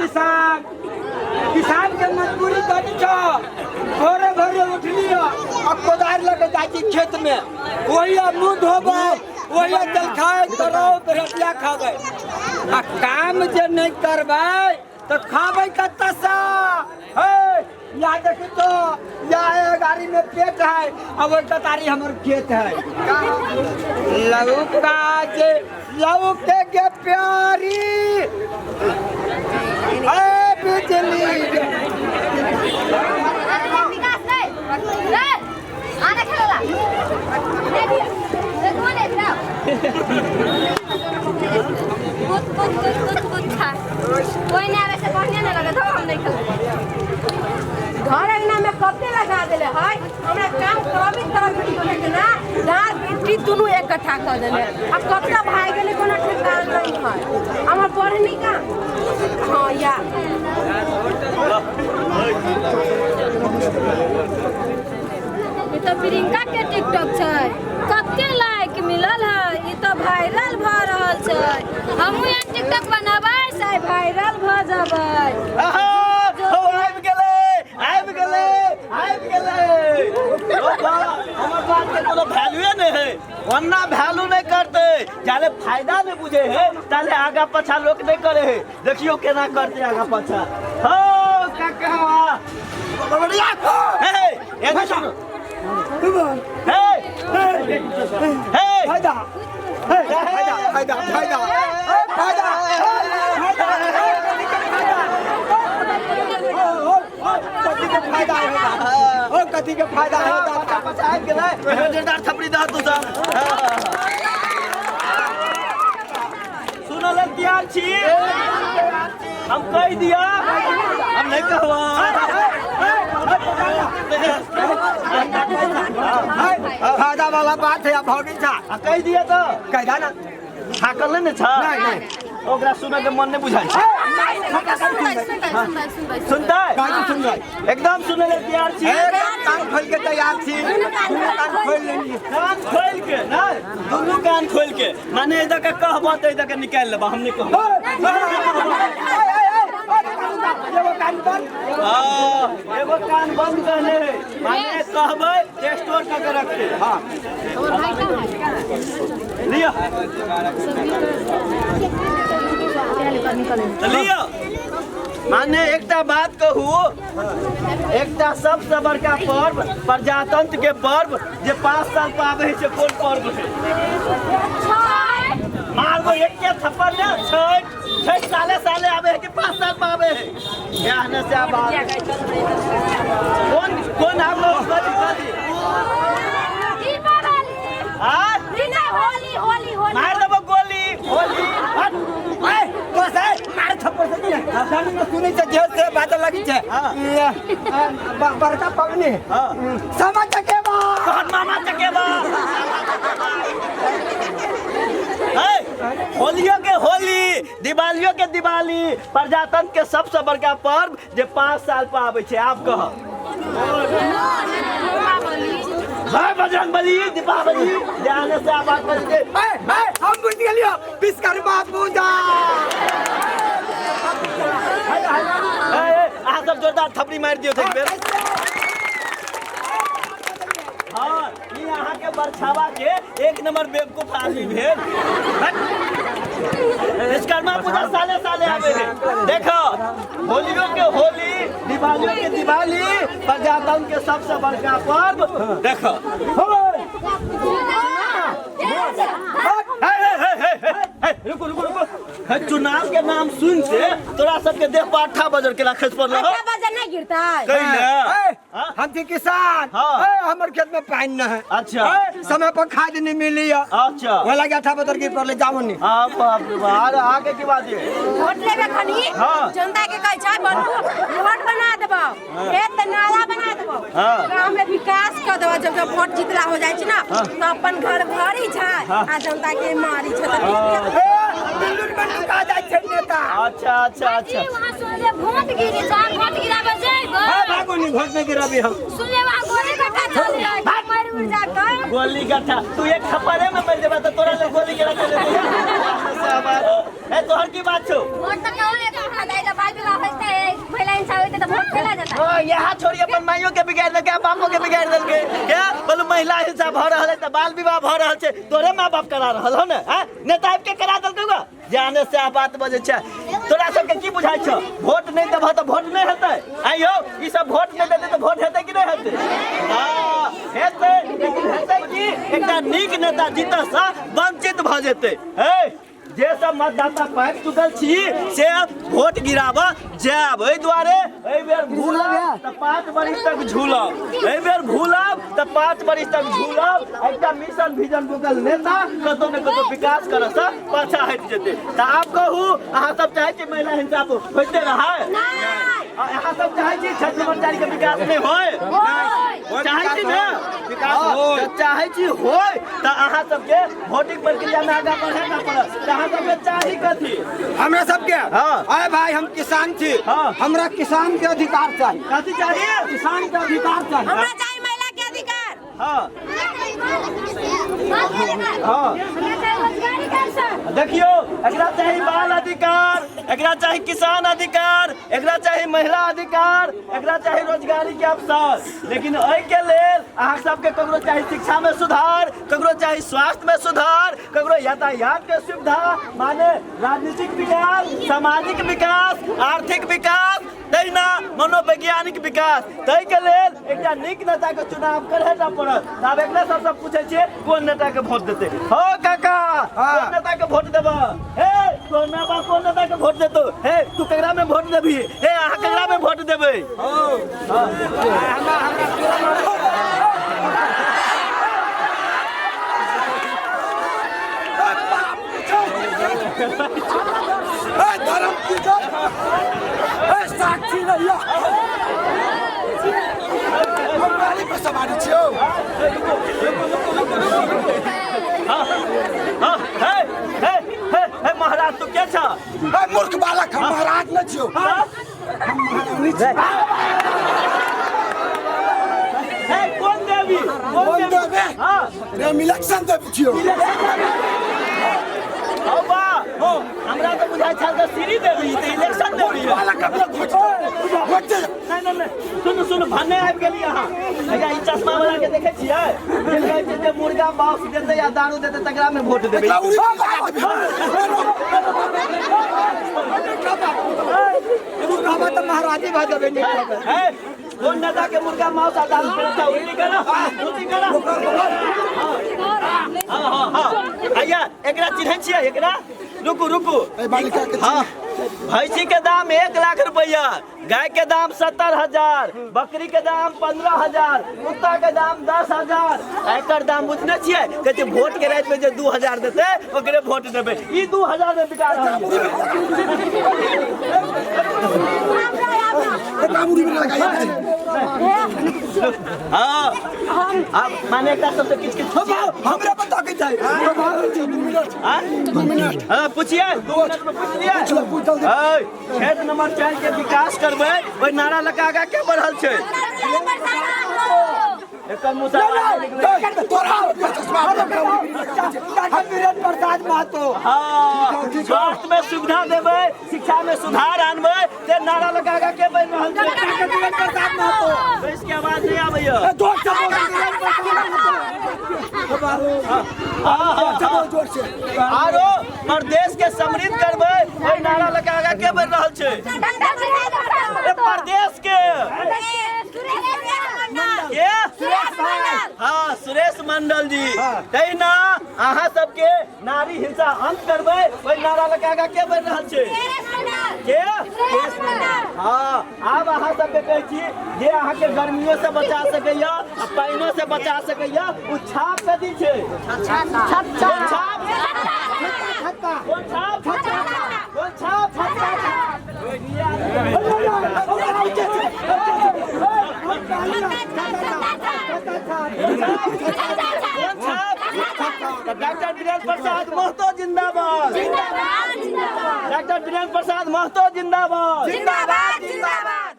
किसान किसान के मजबूरी करी छ भोरे भोरे उठली आ कोदारि लऽ के जाइ छी खेत में वही अब मुंह धोबै वही जलखाय करो रोटिया खाबै आ काम जे नहीं करबै तो खाबै कतऽ से हे या देखी तो या ए गाड़ी में पेट है आ ओहि कतारी हमर खेत है लौका जे लौके के प्यारी ए बिजली विकास रे रे आने खेलेला रे रे कौन है इधर कूद कूद कूद कूद कूद खा कोई नहीं आवे से बढ़िया नहीं लगत हो हम नहीं खेलते। घर अंगना में कते लगा देले है हमरा काम करबे करबे के ना डार बिट्टी दुनू इकट्ठा कर देले आ कत्ता भाग गेले कोनो ठिकाना नहीं है हमर पढ़नी का हाँ या ई तऽ प्रियंका के टिकटॉक छै कते लाइक मिलल है ई तऽ वायरल भऽ रहल छै हमहूँ एहन टिकटॉक बनेबै से वायरल भऽ जेबै। आहा, हो आबि गेलै आबि गेलै आबि गेलै। ओ बा, हमर बात के कोनो वैल्यूए नहि है ओना वैल्यू नहि करतै जाले फायदा नहि बुझे है ताले आगा पाछा लोक नहि करे है देखियो केना करतै आगा पाछा। हो काका हे एने सुनो हे हे फायदा हे फायदा फायदा फायदा हे फायदा फायदा कथी के फायदा होता ओ कथी के फायदा होता पाछा पाछा आबि गेलै जोरदार थपड़ी दह तू सब सुनल तैयार छी हम कहि दिया हम नहीं कहवा फायदा वाला बात है भौजी छा आ कहि दिया तो कह ना थाकल नहि ने छ नहीं, नहीं। ओकरा सुनऽ के मन नहि बुझाइ छै। सुनबै सुनबै सुनतै काहे सुन रहे एकदम सुनै लेल तैयार छी एकदम कान खोल के तैयार छी दुनू कान खोल लेली कान खोल के नहि दुनू कान खोल के माने एहि दऽ के कहबह तऽ एहि दऽ के निकालि लेबह हम नहि कहब। एगो कान बंद हाँ, एगो कान बंद कहने है माने कहबै जे स्टोर कऽ के रखते। हाँ लिअ तऽ लिअ माने एकटा बात कहू एकटा सबसँ बड़का पर्व प्रजातंत्र के पर्व जे 5 साल पर आबै छै कोन पर्व है मारबो एके थप्पड़ ने छठि छठि साले साले आबै है कि 5 साल पर आबै है इएह ने सएह बात कोन कोन आब कथी कथी दीपावली आ होली होली होली मार देबो गोली होली हट। ए बस ए मार थप्पड़ से नहीं जानी न सुनै छै जे से बात लगी छै बड़का पबनी हाँ। सामा चकेवा तोहर मामा चकेवा हे होलियो के होली दिवालियो के दिवाली प्रजातंत्र के सबसे बड़का पर्व जे 5 साल पर आबै छै आप कह जय बजरंग बली दीपावली जाने से आबाद कर दे। ए ए हम बुझ गेलियो विश्वकर्मा पूजा। ए, ए, अहाँ सब जोरदार थपड़ी मारि दियौ एक बेर। हाँ ई अहाँ के बरछावा के एक नंबर बेवकूफ आदमी भेल। विश्वकर्मा पूजा साले साले आवे है। देखो होलियो के होली दिवालियो के दिवाली प्रजातंत्र के सबसे बड़का पर्व। देखो हे, हे, हे, हे, हे, रुको रुको रुको हे, चुनाव के नाम सुन के तोरा सबके देह पर अट्ठा बजर के खसि पड़ल अट्ठा बजर नहीं गिरता है। कैले ए, हाँ? हम थी किसान। हाँ। ए, हमर खेत में पानी न है। अच्छा। ए, समय पर खाद नहीं मिली है। अच्छा। वह लगे अट्ठा बजर गिर पड़ले जाओ नहीं। हाँ, बाप रे बाप। अरे आगे की बात है? वोट लेबे खनी हाँ। जनता के कहै छै बनू रोड बना देबो खेत नाला बना देबो हाँ। गांव में विकास कर देबो। जब जब वोट जीतला हो जाइ छै ना तो अपन घर भरी छै आ जनता के मारी छै। तऽ ए, बिल्लुर में नुका जाइ छै नेता। अच्छा अच्छा अच्छा। वहाँ सुनले वोट गिरी जा वोट गिराबे जइबो। हाँ, भागो नहीं, वोट नहीं गिराबी हम। सुनले वहाँ गोली कटा चल जाए मरवा दूर जाकर। गोली गट्ठा तू एक थप्पड़े में मर जेबा त तोरा ले गोली के रखे लेते। ए तोहर की बात छौ? वोट तो कौन है तो दाई जब बाल विवाह होते है, महिला हिंसा होते तो वोट चला जाता। हां, यहाँ छोड़ी अपन माइयो के बिगाड़ देलकै, बापो के बिगाड़ देलकै। के बोलू महिला हिंसा भ रहल है त बाल विवाह भ रहल छै, तोरे माँ बाप करा रहल हो ने? हैं, नेता आबि के करा देलकै गा? जाने से आ बात बजै छै। तोरा सबके की बुझाइ छौ? वोट नहि देबह तऽ वोट नहि हेतै? आइयो ई सब वोट नहि देतै तऽ वोट हेतै कि नहि हेतै? हँ हेतै, लेकिन हेतै की एकटा नीक नेता जीतसँ वंचित भऽ जेतै। हे जे सब मतदाता पाबि चुकल छी से वोट गिराबऽ जायब। एहि दुआरे एहि बेर भूलब तऽ 5 बरिस तक झूलब, एहि बेर भूलब तऽ 5 बरिस तक झूलब। एकटा मिशन विजन बुकल नेता कतौ ने कतौ विकास करऽसँ पाछा हटि जेतै। तऽ आब कहू, अहाँ सब चाहै छी महिला हिंसा होइते रहै? अहाँ सब चाहै छी क्षेत्र नंबर 4 के विकास नहि होय? चाहै छी ने? तऽ चाहै छी होय तऽ अहाँ सबके वोटिंग प्रक्रिया में आगाँ बढ़े ना पड़त। तऽ अहाँ सबके चाही कथी? हमरा सबके? हाँ। अरे भाई, हम किसान छी। हाँ। हमरा किसान के अधिकार चाही। कथी चाही? किसान के अधिकार चाही। हमरा चाही महिला के अधिकार। हाँ हाँ। हमरा चाही रोजगारी के अवसर। देखियो, एकरा चाही बाल अधिकार, एकरा चाही किसान अधिकार, एकरा चाही महिला अधिकार, एकरा चाही रोजगारी के अवसर। लेकिन एहि के लेल अहाँ सबके ककरो चाही शिक्षा में सुधार, ककरो चाही स्वास्थ्य में सुधार, ककरो यातायात के सुविधा, माने राजनीतिक विकास, सामाजिक विकास, आर्थिक विकास, तहिना मनोवैज्ञानिक विकास। ताहि के लेल एकटा नीक नेता के चुनाव करे टा पड़त। आब एकरा सबसँ पूछै छियै कोन नेता के वोट देतै। हो काका, कोन नेता के वोट देबह? हे तोहर माय बाप कोन नेता के वोट देतौ? हे तू केकरा में वोट देबही? हे अहाँ केकरा में वोट देबै? ए धर्म की जय, ए साक्षी रहिया, हम गाड़ी पर सवारी छियौ। हाँ, हे हे हे हे महाराज, तू के छ? ए मूर्ख बालक, हम महाराज न छियौ। हे कोन देवी? कोन देवी? हाँ। रे हम इलेक्शन देवी छियौ। हौ बा हो, हमरा तऽ बुझाइ छल तऽ श्री देवी, तऽ इलेक्शन देवी। बालक अपना घोट घोट दे। नहीं नहीं नहीं, सुनू सुनू, भन्ने आबि गेली अहाँ। अच्छा, ई चश्मा वाला के देखै छियै जे कहै छै जे मुर्गा मांस देतै या दारू देतै तकरा में वोट देबै। एकरा उड़ी लगा देबै। एगो कहबा तऽ महाराजे भऽ जेबै, नीक कहबै। हे कोन नेता के मुर्गा मांस आ दारू पड़ता? उल्टी करा, उल्टी करा। हाँ हाँ हाँ, भैया एकरा चिन्है छियै? एकरा रुकू रुकू। ए बालिका के। हाँ, भैंसी के दाम 1 लाख रुपया, गाय के दाम 70,000, बकरी के दाम 15,000, कुत्ता के दाम 10,000। एकर दाम बुझने छियै? कहै छै वोट के राति में जे 2,000 देतै ओकरे वोट देबै। ई 2,000 में बिका रहल छै। एकरा उड़ी में लगाइए। हाँ, आब माने एकरा सबसे किछु किछु हमरा बता के चाही। 2 मिनट। हाँ? 2 मिनट। हाँ, पूछिए, 2 मिनट में पूछ लियै। पूछ ले, पूछ जल्दी। ऐ, क्षेत्र नंबर 4 के विकास करबै ओहि नारा लगा आगा के बढ़ल छै? एकर मुँह से आवाज निकलै। तोरा चश्मा। डॉक्टर वीरेंद्र प्रसाद महतो। हाँ, स्वास्थ्य में सुविधा देबै, शिक्षा में सुधार आनबै, ते नारा लगा के के बनि रहल छै? डॉक्टर वीरेंद्र प्रसाद महतो। बैस के आवाज नहीं आबैया। जोर से बोल। हाँ हाँ जोर से बोल, जोर से। आरो प्रदेश के समृद्ध करबै ओहि नारा लगा के के बनि रहल छै? ए प्रदेश के के? हाँ, सुरेश मंडल जी। तहिना अहाँ सबके नारी हिंसा अंत करबै ओहि नारा लगा के के बनि रहल छै? के? हाँ, आब अहाँ सबके कहै छी जे अहाँके गर्मियो से बचा सकैया आ पानिओ से बचा सकैया, ओ छाप कथी छै? कोन छाप? कोन छाप? कोन छाप? कोन छाप? तऽ डॉक्टर वीरेंद्र प्रसाद महतो जिंदाबाद, डॉक्टर वीरेंद्र प्रसाद महतो जिंदाबाद। जिंदाबाद, जिंदाबाद।